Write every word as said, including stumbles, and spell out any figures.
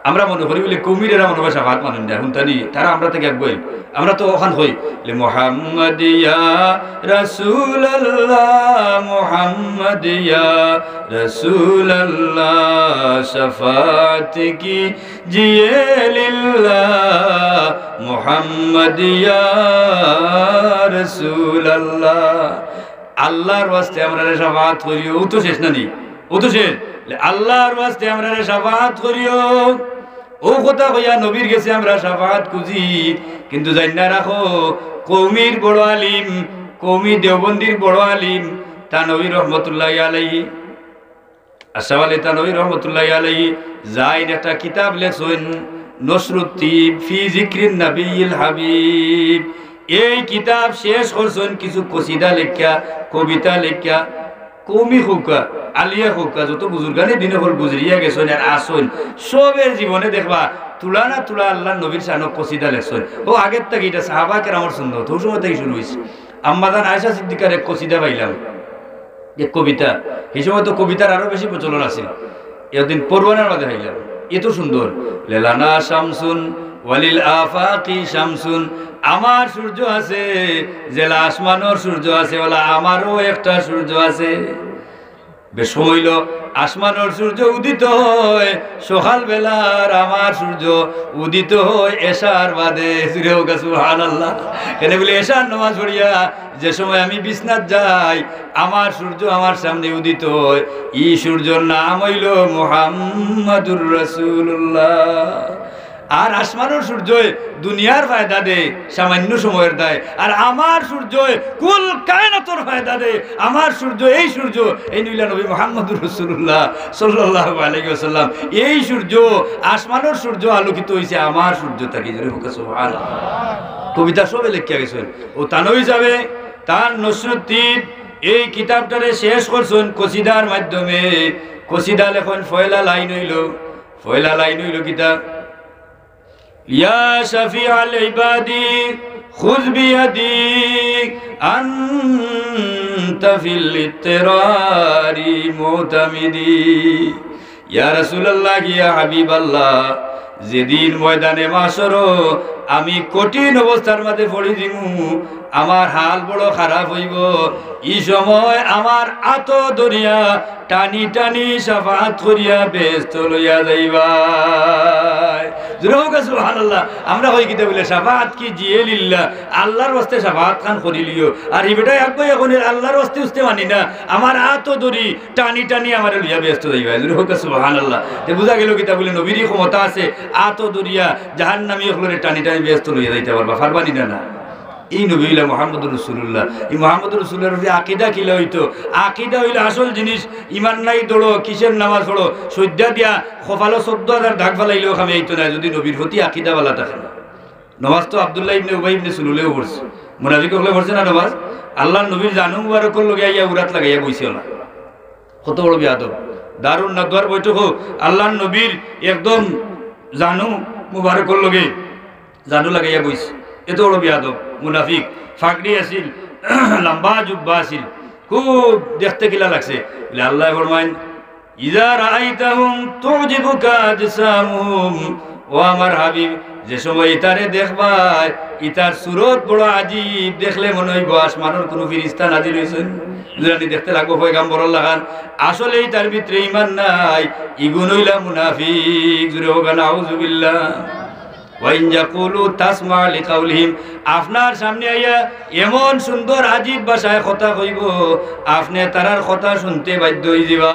আমরা মনে করি বলে কওমির এরা মনে হয় শাফাআত মানইন না, হুনতা নি, তারা আমরা থাকি আগুয়াইল। আমরা তো অখান কই, লে মোহাম্মদ ইয়া রাসূলুল্লাহ, মোহাম্মদ ইয়া রাসূলুল্লাহ, শাফাআত কিজিয়ে লিল্লাহ, মোহাম্মদ ইয়া রাসূলুল্লাহ। আল্লাহর ওয়াস্তে আমরারে শাফাআত করিও, ও তো শেষ না নি? ও তো শেষ। লে আল্লাহর ওয়াস্তে আমরারে শাফাআত করিও। ও কথা কইয়া নবীর গেছে আমরা শাফাআত খুজি, কিন্তু জাইন্না রাখো, কওমির বড় আলিম, কওমি দেওবন্দির বড় আলিম থানভী রহমতুল্লাহি আলাইহি, আশরাফ আলী থানভী রহমতুল্লাহি আলাইহি, যাইন একটা কিতাব লেখছইন, নসরুত তিব ফি যিকরিন নবিয়্যিল হাবিব। এই কিতাব শেষ করছইন কিছু কসিদা লেখিয়া, কবিতা লেখিয়া, কওমি কউক্কা, আলিয়া কউক্কা, যত বুজুর্গানে দিন অকল গুজরিয়া গেছইন আর আছইন, সবের জীবনে দেখবা তুলা না তুলা আল্লাহর নবীর শানো কসিদা লেখছইন। ও আগের থাকি ইটা সাহাবা কেরামর সুন্নত, অউ সময় থাকি শুরু অইছে। আম্মাজান আয়েশা সিদ্দিকার এক কসিদা পাইলাম, এক কবিতা, সেই সময় তো কবিতার আরো বেশি প্রচলন আছিল। একদিন পরোয়ানার মাঝে পাইলাম, এত সুন্দর, লেলানা শামসুন ওয়ালিল আফাকি শামসুন, আমার সূর্য আছে, যেলা আসমানর সূর্য আছে, ওলা আমারও একটা সূর্য আছে। বেশ সময় অইলো, আসমানর সূর্য উদিত হয় সকালবেলা, আর আমার সূর্য উদিত হয় এশার বাদে। জুরে কউক্কা সুবহানাল্লাহ। কেনে বলে, এশার নামাজ পড়িয়া যে সময় আমি বিছনাত যাই, আমার সূর্য আমার সামনে উদিত হয়। ই সূর্যর নাম অইলো মুহাম্মাদুর রাসূলুল্লাহ। আর আসমানর সূর্যয় দুনিয়ার ফায়দা দেয়, সামান্য সময়র দায়। আর আমার সূর্যয় কুল কায়নাতর ফায়দা দেয়। আমার সূর্য, এই সূর্য, এইন অইলা নবী মুহাম্মাদুর রাসূলুল্লাহ সাল্লাল্লাহু আলাইহি ওয়াসাল্লাম। এই সূর্য, আসমানর সূর্য আলোকিত অইছে আমার সূর্য থাকি। জুরে কউক্কা সুবহানাল্লাহ। কবিতা সবে লেখিয়া গেছইন। ও থানভী সাবে তান নসরুত তিব এই কিতাবটারে শেষ করছইন কসিদার মাধ্যমে। কসিদা লেখইন, পয়লা লাইন অইলো, পয়লা লাইন অইলো কিতা? ইয়া শাফিআল ইবাদি খুয বিয়াদি আনতা ফিল ইত্তিরারি মুতামিদি। ইয়া রাসূলুল্লাহ, ইয়া হাবিবাল্লাহ, যেদিন ময়দানে মাশরো আমি কঠিন অবস্থার মাঝে পড়ি যিমু, আমার হাল বড় খারাপ অইবো, ই সময় আমার আতো ধরিয়া টানি টানি শাফাআত করিয়া বেহেস্তো লইয়া যাইবায়। জুরে কউক্কা সুবহানাল্লাহ। আমরা কই কিতা বলে, শাফাআত কিজিয়ে লিল্লাহ, আল্লাহর ওয়াস্তে শাফাআত খান করিলিও। আর ই বেটায় আগুয়াইয়া কইন, আল্লাহর ওয়াস্তে উস্তে মানি না, আমার আতো ধরি টানি টানি আমারে লইয়া বেহেস্তো যাইবায়। জুরে কউক্কা সুবহানাল্লাহ। তে বুঝা গেলো কিতা বলে, নবীর ই ক্ষমতা আছে, আতো ধরিয়া জাহান্নামী অকলরে টানি টানি বেহেস্তো লইয়া যাইতা পারবা, পারবা নি না? না। ই নবী অইলা মুহাম্মাদুর রাসূলুল্লাহ। ই মুহাম্মাদুর রাসূলুল্লাহর উপরে আকিদা কিলা অইতো? আকিদা অইলো আসল জিনিস। ইমান নাই দৌড়ো, কিসের নামাজ পড়ো, সইজ্জা দিয়া কপালো চৌদ্দ হাজার দাগ ফালাইলেও কামে আইতো নায়, যুদি নবীর প্রতি আকিদা ভালা থাকে না। নামাজ তো আব্দুল্লাহ ইবনে উবাই ইবনে সুলুলেও পড়ছে, মুনাফিক অকলে পড়ছে না নামাজ? আল্লাহর নবীর জানু মুবারকর লগে আইয়া উরাত লাগাইয়া বইছে ওলা। কত বড় বেয়াদব! দারুন নাদওয়ার বৈঠকো আল্লাহর নবীর একদম জানু মুবারকর লগে জানু লাগাইয়া বইছে। এত বড় বেয়াদব, মুনাফিক। ফাগড়ি আছিল, লম্বা জুব্বা আছিল, খুব দেখতে কিলা লাগছে। বলে আল্লায় ফরমাইন, "ইযা রাআইতাহুম তুজিবুকা আজসামুহুম।" ও আমার হাবিব, যে সময় ইতারে দেখবায়, ইতার সুরত বড় আজীব, দেখলে মনে অইবো আসমানর কুনু ফিরিস্তা নাজিল অইছইন। জুরানি দেখতে লাগবো পয়গাম্বরর লাখান। আসলে ইতার ভিতরে ইমান নাই, ইগুন অইলা মুনাফিক। জুরে কউক্কা নাউজুবিল্লাহ। ওয়া ইন ইয়াকুলু তাসমা লিকাউলিহিম, আপনার সামনে আইয়া এমন সুন্দর আজীব ভাষায় কথা কইবো, আপনে তারার কথা শুনতে বাধ্য অইযিবা।